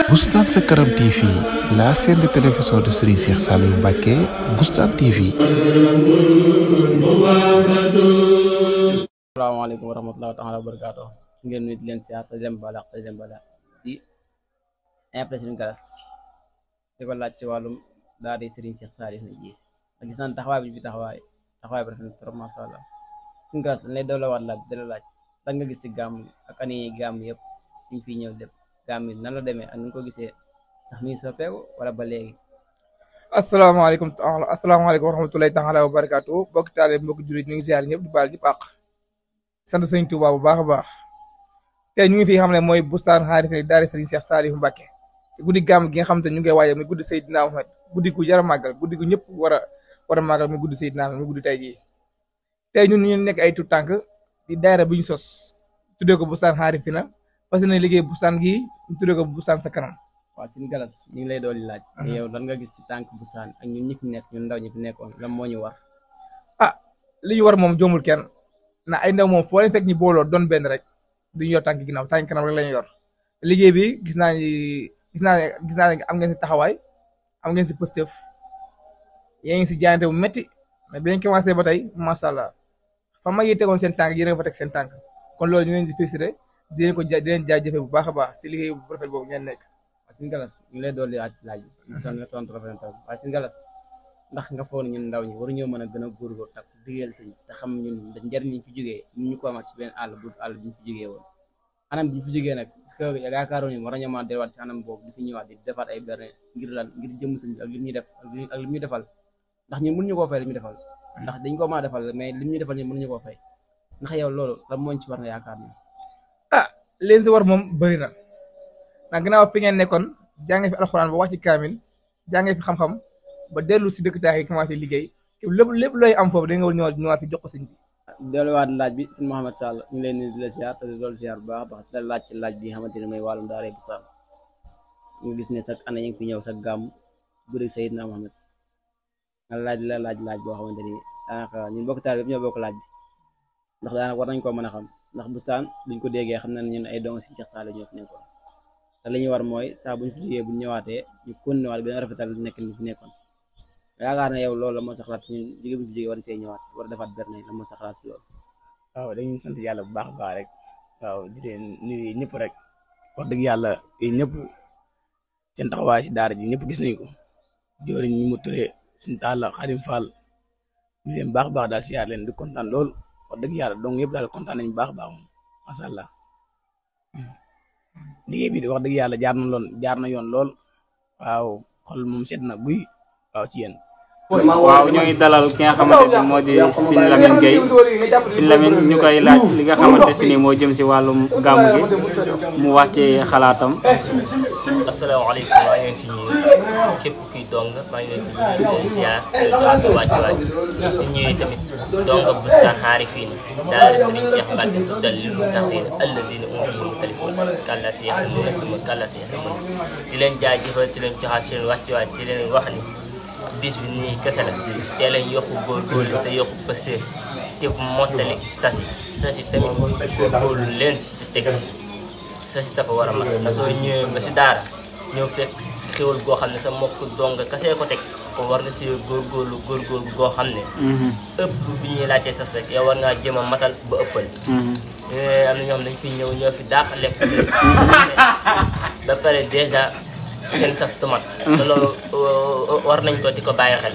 Boustan Sa Kanam TV, la chaîne de télévision de Serigne Cheikh Saliou Mbacké, Boustan TV. Assalamualaikum warahmatullahi taala wabarakatuh. Ngeen nit leen siyaar te dem bala di invité Serigne Gallas di ko laaj ci wàllum daal di Serigne Cheikh Saliou ji ak gis naan taxawaay bi fi taxawaay bi rafet na trop masha Allah. Serigne Gallas dañ lay doole waat laaj di la laaj lan nga gis ci gàmm ak ani gàmm yëpp ñu fi ñëw lépp gàmm yi nan la demee ak ni nga ko gisee ndax mi ngi soppeeku wala ba léegi. asalaamaaleykum wa rahmatulahi taala wa barakatuh bokk taale mbokk jullit ñu ngi ziar ñëpp di baal ñëpp àq sant Sëriñ Tuubaa bu baax a baax tey ñu ngi fi xam ne mooy bustaan xaarifin daara Serigne Cheikh Saliou Mbacké guddi gàmm gi nga xam te ñu ngi koy waaye muy guddi Seydina Muhammad guddi gu jar a màggal guddi gu ñëpp war a màggal muy guddi Seydina Muhammad muy guddi tey jii tey ñun ñu nekk ay tout tànk di daara bu ñu sos tuddee ko bustaan xaarifina parce que ne liggéey bustaan gi ñu tuddee ko Boustan Sa Kanam. waaw Serigne Gallas ñu ngi lay doon laaj. yow lan nga gis ci tànk bustaan ak ñun ñi fi nekk ñun ndaw ñi fi nekkoon lan moo ñu war. li ñu war moom jombul kenn na ay ndaw moom foo leen fekk ñu booloo doon benn rek duñu yor tànk ginnaaw tànk kanam rek la ñu yor liggéey bi gis naa ne am ngeen si taxawaay am ngeen si pëstëf yaa ngi si jaayante bu métti mais bi ngeen commencé ba tey macha allah fa mag yi tegoon seen tànk yéen a fa teg seen tànk kon loolu ñu leen si félicité di leen jaajëfee bu baax a baax si liggéey bu rafet boobu ngeen nekk. waaw Serigne Gallas ñu lay doon laaj nga tontu rafet na waaye Serigne Gallas ndax nga foog ñun ndaw ñi waruñoo mën a gën a góorgóorlu tak diggeel sëñ te xam ñun njëriñ ñu fi jógee ñu ko amaat si benn àll bu ñu fi jógee woon anam bi ñu fi jógee nag parce que yaakaaroon ni war nañoo mën a delluwaat ci anam boobu di fi ñëwaat di defaat ay berne ngir lan ngir jëm sëñ ak li ñuy def ak li ñu defal ndax ñun mënuñu koo fay li ñu defal ndax dañ ko mën a defal mais li ñu defal ñun mënuñu koo fay ndax yow loolu lan mooñ ci war nga yaakaar ni leen si war moom bëri na ndax gannaaw fi ngeen nekkoon jàngee fi alxuraan ba wàcc kaamil jàngee fi xam-xam ba dellu si dëkk taax yi commencé liggéey lépp looy am foofu da nga war ñëwaat fi jox ko sëñ bi. delluwaat laaj bi sëñ Mouhamed Sall ñu ngi leen di la ziar te loolu ziar bu baax a baax te laaj ci laaj bi nga xamante ne mooy wàllum daara Boustan ñu gis ne chaque année ñu ngi fi ñëw chaque gàmm guddi Seydina Mohamed nga laaj boo xamante ni daanaka ñun bokk taal yëpp ñoo bokk laaj bi ndax daanaka war nañ koo mën a xam ndax Boustan duñ ko déggee xam nañ ñun ay dong si Cheikh Saliou ñoo fi nekkoon te li ñu war mooy saa buñ fi jógee buñ ñëwaatee ñu continué waat gën a rafetal nekk li fi nekkoon yaakaar na yow loolu la moo sax xalaat ñun jóge bu fi jógee war see ñëwaat war a defaat berne la moo sax xalaat si loolu. waaw dañuy sant yàlla bu baax a baax rek waaw di leen nuyu ñëpp rek wax dëgg yàlla ñëpp seen taxawaay si daara ji ñëpp gis nañu ko jooriñ ñu mu turee suñu taal Xadim Fall ñu leen baax a baax daal si yaar leen di kontaan lool wax dëgg yàlla donc yëpp daal kontaan nañu baax a baax moom macha allah liggéey bi di wax dëgg yàlla jaar na yoon lool waaw xol moom sedd na guy waaw ci yéen. waaw ñoo ngi dalal ki nga xamante ne moo di Serigne Lamine Gueye Serigne Lamine ñu koy laaj li nga xamante ne ni moo jëm si wàllum gàmm gi mu wàccee xalaatam. asalaamaaleykum maa ngi leen di nuyu képp kuy dong maa ngi leen di nuyu di leen ziar di leen jox wàcc di ñëwee tamit dong Boustan xaarifin daara Serigne Cheikh Mbacké dal lil muttaqin allazina hum fihi mukhtalifun kàlla si yaxamuna suma kàlla si yaxamuna di leen jaajëfal di leen joxaat seen wàccuwaay di leen wax ni bis bi nii kese la teel a yokku góorgóorlu te yokku pëstéef te mottali sasi tamit góorgóorlu leen si teg si sasi dafa war a mat te soo ñëwee ba si daara ñëw fekk xéwal goo xam ne sa mbokk dong kasee ko teg ko war nga si góorgóorlu goo xam ne ëpp bi ñuy laajtee sas rek yow war ngaa jéem a matal ba ëppal am na ñoo xam ne dañ fi ñëw ñoo fi daax lekk ba pare dèjà seen sas tomat te loolu war nañ ko di ko bàyyi xel